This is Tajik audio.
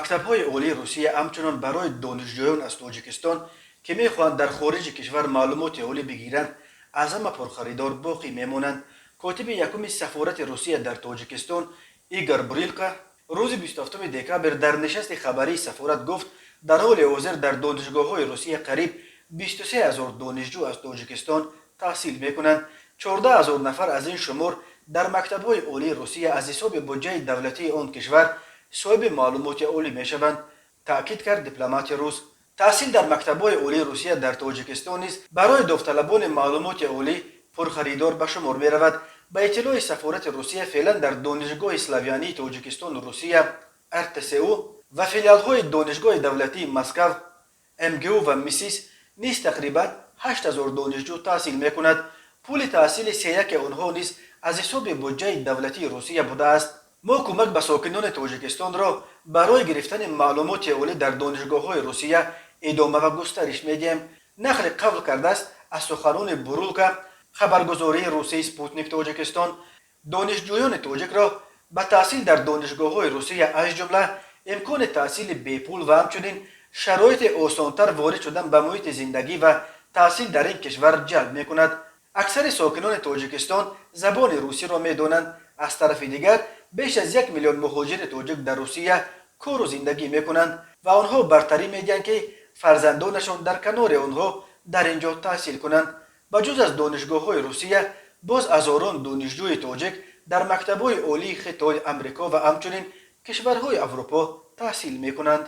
Мактабҳои олии Русия ҳамчунон барои донишҷӯён аз Тоҷикистон, ки мехоҳанд дар хориҷи кишвар маълумоти олӣ бигиранд, аз ҳама пурхаридор боқӣ мемонанд. Котиби якуми сафорати Русия дар Тоҷикистон Игор Брилка рӯзи 27 декабр дар нишасти хабарии сафорат гуфт, дар ҳоли ҳозир дар донишгоҳҳои Русия қариб 23 ҳазор донишҷӯ аз Тоҷикистон таҳсил мекунанд. 14 ҳазор нафар аз ин шумор дар мактабҳои олии Русия аз ҳисоби буҷаи давлатии он кишвар соҳиби маълумоти олӣ мешаванд, таъкид кард дипломати рус. Таҳсил дар мактабҳои олии Русия дар Тоҷикистон низ барои довталабони маълумоти олӣ пурхаридор ба шумор меравад. Ба иттилои сафорати Русия, феълан дар Донишгоҳи славянии Тоҷикистону Русия, РТСУ, ва филиалҳои Донишгоҳи давлатии Москав, МГУ ва МИСИС низ тақрибан 8000 донишҷӯ таҳсил мекунад. Пули таҳсили сеяки онҳо низ аз ҳисоби буҷаи давлатии Русия будааст. Мо кӯмак ба сокинони Тоҷикистонро барои гирифтани маълумоти олӣ дар донишгоҳҳои Русия идома ва густариш медиҳем, нақли қавл кардааст аз суханони Бурулка хабаргузории русии «Спутник Тоҷикистон». Донишҷӯёни тоҷикро ба таҳсил дар донишгоҳҳои Русия, аз ҷумла имкони таҳсили бепул ва ҳамчунин шароити осонтар ворид шудан ба муҳити зиндагӣ ва таҳсил дар ин кишвар ҷалб мекунад. Аксари сокинони Тоҷикистон забони русиро медонанд. Аз тарафи дигар, беш аз 1 миллион муҳоҷири тоҷик дар Русия кору зиндагӣ мекунанд ва онҳо бартарӣ медиҳанд, ки фарзандонашон дар канори онҳо дар ин ҷо таҳсил кунанд. Ба ҷуз аз донишгоҳҳои Русия, боз ҳазорон донишҷӯи тоҷик дар мактабҳои олии Хитой, Амрико ва ҳамчунин кишварҳои Аврупо таҳсил мекунанд.